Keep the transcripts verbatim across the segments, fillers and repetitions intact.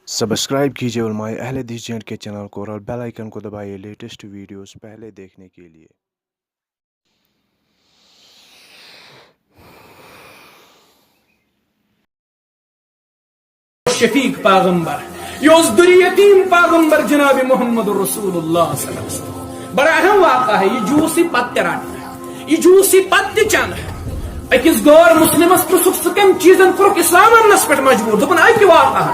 Subscribe کیجیے علماء اہل حدیث جے اینڈ کے چینل کو اور بیل آئیکن کو دبائیے لیٹسٹ ویڈیوز پہلے دیکھنے کے لیے۔ شفیق پیغمبر، یہ اوس دُر یتیم پیغمبر جناب محمد رسول اللہ صلی اللہ علیہ وسلم۔ بڑا اہم واقعہ ہے، یہ جوس ہی پتہ تہِ رٹنہٕ، یہ جوس ہی پتہ تہِ چنہٕ۔ أکِس غٲر مسلمس پرٛژھُکھ، ژٕ کمہِ چیٖزن کوٚرُکھ اسلام اننس پٮ۪ٹھ مجبوٗر؟ دوٚپُن، اکہِ واقعہ۔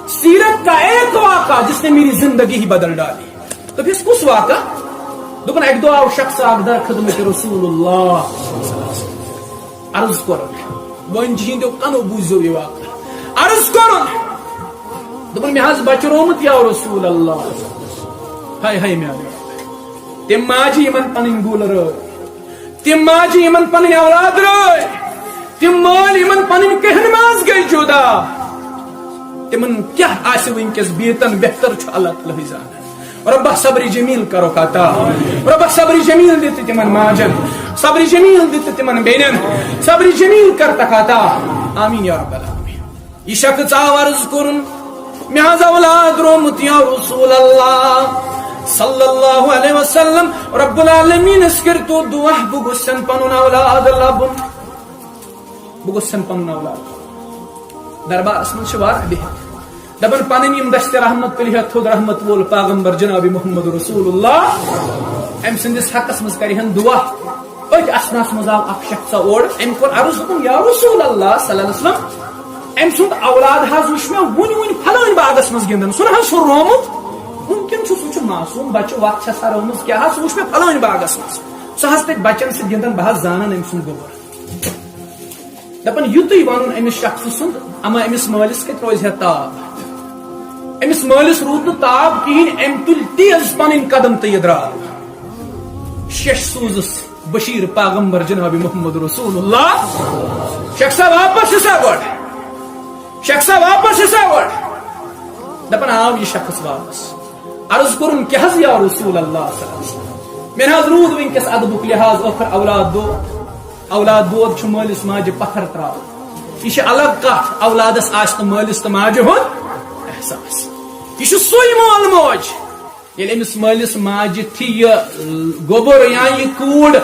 سیرت کا ایک واقعہ جس نے میری زندگی ہی بدل ڈالی۔ دوٚپُس، کُس واقعہ؟ دوٚپُن، اکہِ دۄہ آو شخص اکھ در خدمت رسول اللہ۔ عرض کوٚرُن، وۄنۍ جِہِنٛدیو کنو بوٗزیو یہِ واقعہ۔ عرض کوٚرُن، دوٚپُن، مےٚ حظ بچہِ رومُت یا رسول اللہ۔ ہاے ہاے میٛانہِ رۄب۔ تِم ماجہِ یِمن پنٕنۍ گُل رٲے، تِم ماجہِ یِمن پنٕنۍ اولاد رٲے، تِم مٲلۍ یِمن پنٕنۍ کہن ماز گٔے جُدا، تِمن کیٛاہ آسہِ وٕنکیٚس بیتن بہتر چھُ اللہ تعالیٰ ہٕے زانان۔ رۄبہ صبر جمیل کرُکھ عطا۔ رۄبہ صبر جمیل دِ تہٕ تِمن ماجن، صبر جمیل دِ تہٕ تِمن بیٚنٮ۪ن، صبر جمیل کرتکھ عطا۔ آمین یا رب العالمین۔ یہِ شخص آو عرض کوٚرُن، مےٚ حظ اولاد رومُت یا رسول اللہ صلی اللہ علیہ وسلم، رب العالمینس کٔرۍتو دعا، بہٕ گوٚژھن پنُن اولاد لبُن۔ بہٕ گوٚژھن پنُن اولاد۔ دربارس منٛز چھِ واریاہ بِہِتھ۔ دپان پنٕنۍ یِم دستِ رحمت تُلہِ ہا تھوٚد رحمت وول پیغمبر جناب محمد رسول اللہ۔ أمۍ سٕنٛدِس حقس منٛز کرِ ہن دعا۔ أتھۍ اثناہس منٛز آو اکھ شخصا اورٕ۔ أمۍ کوٚر عرض، دوٚپُن، یا رسول اللہ صلی اللہ علیہ وسلم، أمۍ سُنٛد اولاد حظ وُچھ مےٚ وُنہِ وُنہِ فلٲنۍ باغس منٛز گِنٛدان۔ سُہ نہ حظ چھُ رومُت۔ مُمکِن چھُ سُہ چھُ معصوم بچہٕ، وتھ چھس رٲومٕژ، کیٛاہ حظ، سُہ وُچھ مےٚ فلٲنۍ باغس منٛز۔ سُہ حظ تتہِ بچن سۭتۍ گِنٛدان، بہٕ حظ زانان أمۍ سُنٛد گوٚبُر۔ دپان یُتُے ونُن أمِس شخصہٕ سُنٛد، اما أمِس مٲلِس کتہِ روزِ ہا تاب؟ أمِس مٲلِس روٗد نہٕ تاب کِہیٖنۍ، أمۍ تُلۍ تیز پنٕنۍ قدم تہٕ یہِ درٛاو۔ شیٚش سوٗزُس بشیٖر پیغمبر جناب محمد رسول اللہ۔ شخصا واپس حصہ گۄڈٕ، شخصا واپس حصہ گۄڈٕ۔ دپان آو یہِ شخص واپس۔ عرض کوٚرُن، کیٛاہ حظ یا رسول اللہ صلی اللہ علیہ وسلم؟ مےٚ نہ حظ روٗد وٕنکیٚس ادبُک لحاظ، ٲخٕر اولاد دود۔ اولاد دود چھُ مٲلِس ماجہِ پتھر تراوُن۔ یہِ چھِ الگ کتھ، اولادس آسہِ نہٕ مٲلِس تہٕ ماجہِ ہُنٛد احساس۔ یہِ چھُ سُے مول موج، ییٚلہِ أمِس مٲلِس ماجہِ تہِ یہِ گوٚبُر یا یہِ کوٗر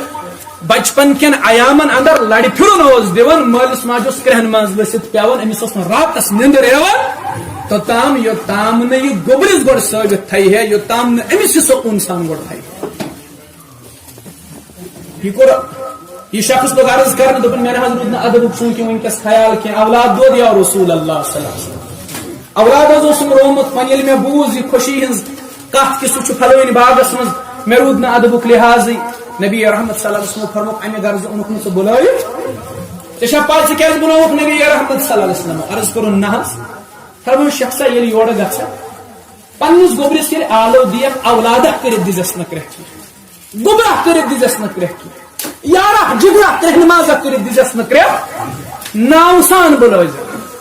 بچپن کٮ۪ن ایامن اندر لڑِ پھِرُن اوس دِوان، مٲلِس ماجہِ اوس کرٛہن منٛز ؤسِتھ پٮ۪وان، أمِس اوس نہٕ راتس نیندر یِوان، توٚتام یوٚتام نہٕ یہِ گوٚبرِس گۄڈٕ ثٲبت تھایہِ ہے، یوٚتام نہٕ أمِس یہِ سکوٗن سان گۄڈٕ تھایہِ۔ یہِ کوٚر، یہِ شخص لوٚگ عرض کرنہٕ، دوٚپُن، مےٚ نہ حظ روٗد نہٕ ادبُک چوٗنٛکہِ وٕنکیٚس خیال کینٛہہ، اولاد دود یا رسول اللہ صلی اللہ علیہ وسلم۔ اولاد حظ اوسُم رومُت، وۄنۍ ییٚلہِ مےٚ بوٗز یہِ خوشی ہٕنٛز کتھ کہِ سُہ چھُ فلٲنۍ باغس منٛز، مےٚ روٗد نہٕ ادبُک لحاظٕے۔ نبی رحمت صلی اللہ علیہ وسلم فرمووُکھ، امہِ غرضہٕ اوٚنُکھ نہٕ ژٕ بُلٲوِتھ؟ ژےٚ چھا پَے ژٕ کیٛازِ بُلووُکھ نبی رحمت صلی اللہ علیہ وسلم؟ عرض کوٚرُن، نہ حظ۔ فرموو، شخصا ییٚلہِ یورٕ گژھکھ، پننِس گوٚبرِس ییٚلہِ آلو دِیَکھ، اولادہ کٔرِتھ دِزٮ۪س نہٕ کرٛٮ۪کھ کینٛہہ۔ گوٚبرا کٔرِتھ دِژٮ۪س نہٕ کرٛٮ۪کھ کینٛہہ۔ یارا جگرا کرٛٮ۪کھ نمازا کٔرِتھ دِژٮ۪س نہٕ کرٛٮ۪کھ۔ ناو سان بُلٲوزِ۔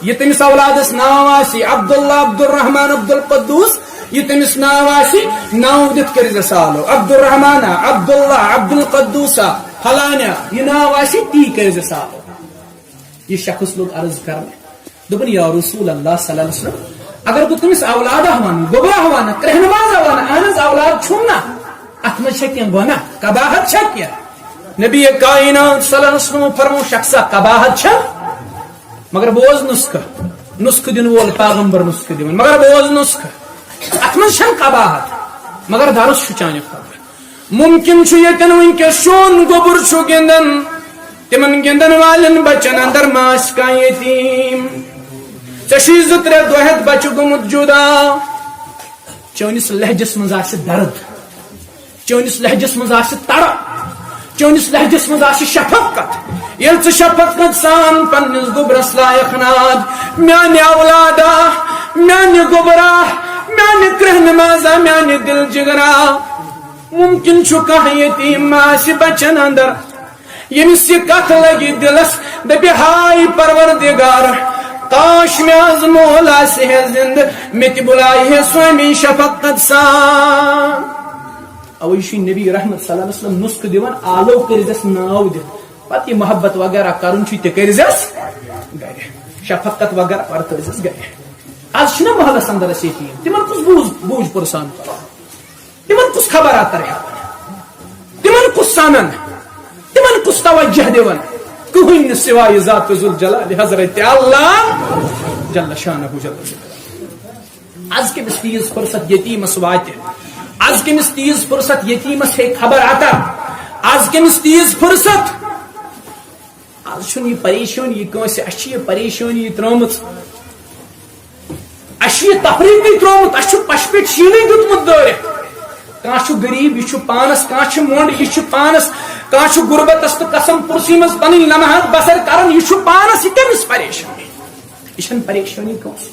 یہِ تٔمِس اولادس ناو آسہِ عبداللہ، عبدالرحمان، عبدالقدوس، یہِ تٔمِس ناو آسہِ، ناو دِتھ کٔرۍزٮ۪س آلو۔ عبدالرحمانا، عبداللہ، عبدالقدوسا، فلانیا، یہِ ناو آسہِ، تی کٔرۍزٮ۪س آلو۔ یہِ شخص لوٚگ عرض کرنہِ۔ دوٚپُن، یا رسول اللہ صلی اللہ علیہ وسلم، اگر بہٕ تٔمِس اولادہ ونہٕ، گوٚبرا ونہٕ، کرٛہنہٕ مازا ونہٕ، اہن حظ اولاد چھُم نا، اتھ منٛز چھا کینٛہہ گۄناہ؟ قباحت چھا کینٛہہ؟ نبی کائنات صلی اللہ علیہ وسلم فرموو، شخصا قباحت چھا؟ مگر بوز نسخہٕ، نسخہٕ دِنہٕ وول پیغمبر نسخہٕ دِوان، مگر بوز نسخہٕ، اتھ منٛز چھنہٕ قباحت، مگر درس چھُ چانہِ خٲطرٕ۔ ممکن چھُ ییٚتٮ۪ن وٕنکیٚس چون گوٚبُر چھُ گِنٛدان، تِمن گِنٛدن والٮ۪ن بچن اندر ما آسہِ کانٛہہ یتیٖم۔ ژےٚ چھُے زٕ ترٛےٚ دۄہ ہٮ۪تھ بچہٕ گوٚمُت جُدا۔ چٲنِس لہجس منٛز آسہِ درد، چٲنِس لہجس منٛز آسہِ تڑپ، چٲنِس لہجس منٛز آسہِ شفقت۔ ییٚلہِ ژٕ شفقت سان پننِس گوٚبرس لایق ناد، میانہِ اولادہ، میانہِ گوٚبرا، میانہِ کرٛہنہٕ مازا، میانہِ دِل جگرا، ممکن چھُ کانٛہہ یتیٖم آسہِ بچن اندر، ییٚمِس یہِ کتھ لگہِ دِلس، دپہِ، ہاے پروردگار، کاش مےٚ از مول آسہِ ہے زندٕ، مےٚ تہِ بُلایہِ ہے سُہ امی شفقت سان۔ اوے چھُ نبی رحمت صلی اللہ علیہ وسلم نسخہٕ دِوان، آلو کٔرۍزٮ۪س ناو دِتھ، پتہٕ یہِ محبت وغیرہ کرُن چھُ، تہِ کٔرۍزٮ۪س گرِ، شفقت وغیرہ ورتٲوزٮ۪س گرِ۔ از چھِنہ محلس اندر اسہِ یتیٖم، تِمن کُس بوٗز بوٗج پرسان کران؟ تِمن کُس خبر اتر ہٮ۪وان؟ تِمن کُس سنان؟ تِمن کُس توجہ دِوان؟ کٕہٕنۍ نہٕ سوائے ذات ذوالجلال حضرت اللہ جل شانہ جل ذکر۔ از کٔمِس تیٖژ فرصت یتیٖمس واتہِ؟ از کٔمِس تیٖژ فرصت یتیٖمس ہے خبر اتر؟ از کٔمِس تیٖژ فرصت؟ از چھُنہٕ یہِ پریشٲنی کٲنٛسہِ، اَسہِ چھِ یہِ پریشٲنی ترٲومٕژ، اَسہِ چھُ یہِ تفریٖقٕے ترٛوومُت، اَسہِ چھُ پَشہِ پٮ۪ٹھ شیٖنٕے دیُتمُت دٲرِتھ۔ کانٛہہ چھُ غریٖب، یہِ چھُ پانَس، کانٛہہ چھُ مۄنٛڈ، یہِ چھُ پانَس، کانٛہہ چھُ غُربتَس تہٕ قسم پُرسی منٛز پَنٕنۍ لمحات بسر کران، یہِ چھُ پانَس، یہِ کٔمِس پریشٲنی؟ یہِ چھَنہٕ پریشٲنی کٲنٛسہِ۔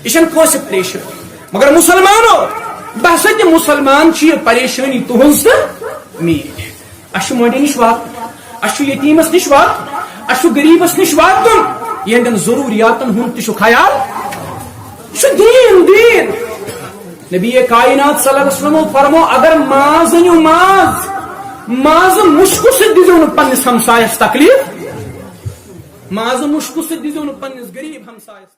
یہِ چھَنہٕ کٲنٛسہِ پریشٲنی۔ مگر مُسلمانو، بہٕ ہسا تہِ مُسلمان چھُ، یہِ پریشٲنی تُہٕنٛز تہٕ میٛٲنۍ۔ اَسہِ چھُ مۄنڈِ نِش واتُن، اَسہِ چھُ یتیٖمس نِش واتُن، اَسہِ چھُ غریٖبس نِش واتُن، یِہنٛدٮ۪ن ضروٗریاتن ہُنٛد تہِ چھُ خیال۔ یہِ چھُ دیٖن، دیٖن۔ نبی کائنات صلی اللہ علیہ وسلمو فرمو، اگر ماز أنِو، ماز، مازٕ مُشکہٕ سۭتۍ دیٖزیو نہٕ پننِس ہمسایس تکلیف، مازٕ مُشکہٕ سۭتۍ دیٖزیو نہٕ پننِس غریٖب ہمسایس تکلیف۔